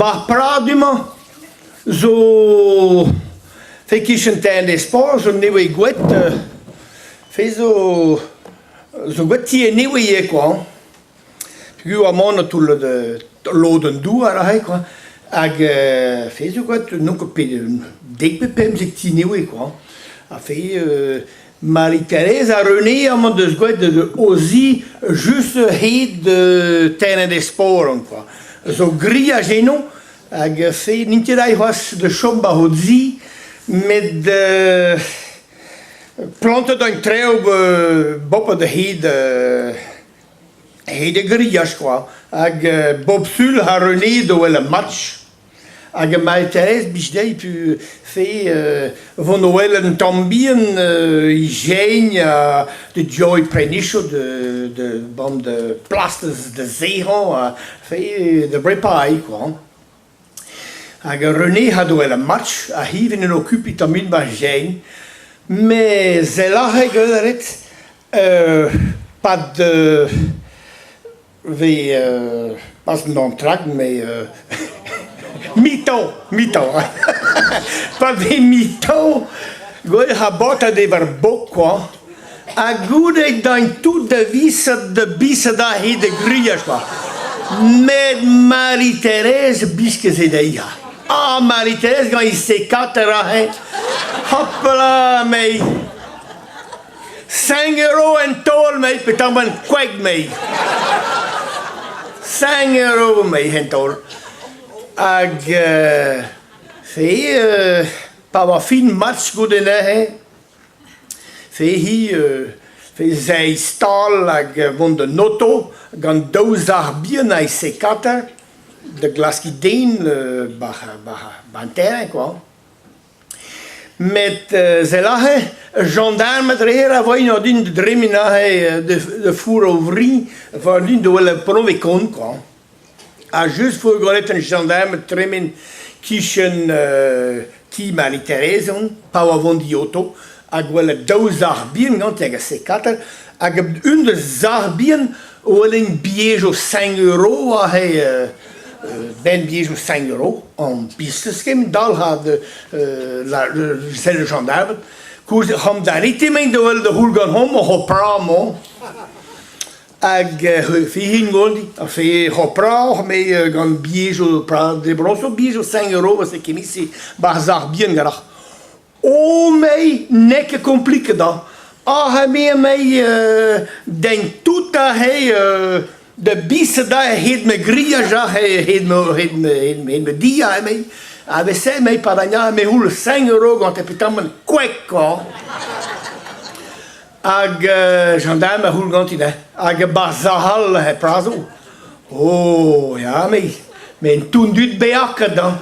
'Ba ar prad du-mañ zo e-kichen terrain sport zo nevez gwraet fe zo zo gwraet ti nevez ivez kwa hein. Peogwir amañ o toull lodenn douar aze kwa hag fe zo gwraet n'on ket pet dek pe pemzek ti nevez kwa hein. Ha fe Marie-Thérèse ha René amañ deus gwraet o zi just a-hed terrain des sports kwa. Zo grilhaj eno hag se n'int ket aet c'hoazh da chom 'ba o zi met plantet an traoù bopet a-hed a-hed e grilhaj kwa. Hag bop sul ha René da wel ar match. Hag Marie-Thérèse blij dezhi pu fe vont o welet un tamm bihan he jein ha da joy prenichoù da bont da plas da zehañ ha fe da brepariñ kwa. Hag René ha da wel ar match ha hi 'vit en okupiñ tamm bihan 'ba jein. Met sell aze gwelet 'pad Vez pas un entracte mais mi-temps, mi-temps pa vez mi-temps gwell rabatat eo war bok kwa ha goude daint tout da visat da bisat aze da griaj kwa met Marie-Thérèse biskez eo dezhi ah Marie-Thérèse gant he sekater aze hopla mei Cinq euros en taol mei petamant kwek mei. Cinq euros mei en taol. Hag fe pa oa fin match goude neuze, fe hi fe seizh stal hag vont d'an oto gant daou sac'h bihan a sekater da glaskiñ den 'ba 'ba an terrain kwa. Met sell aze, jañdarmed reer a voe din da dremen aze da four o vri, war din da welet penaos e kont kwa. Ha just 'vo gwelet an jañdarmed tremen kichen ti Marie-Thérèse on, pa oa vont di oto, ha gwelet daou sac'h bihan gante hag a sekater, hag un deus sac'h bihan o welet bilhejoù 5 euro aze Ben bilhejoù 5 euro an pistes ket dalc'had sell le gendarme koulz c'homp da emaint da wel da c'houl gant hom oc'h ho hag fihin gondi a fe c'hoprac'h me gant bilhejoù de broso bilhejoù 5 euro se kemisi barzh ar bihan ganeoc'h O mei n'eo ket kompliket hañ. Ah me mei den tout aze da bisat aze hed ma grilhaj aze hed ma hed ma hed ma di aze mei. Ha se mei pa me c'houl 5 euro gant e petamant kwek kwa. Hag gendarme a c'houl ganti neuze. Hag 'barzh all he prazoù. Oh ya mei, met un toull dud beaket hañ.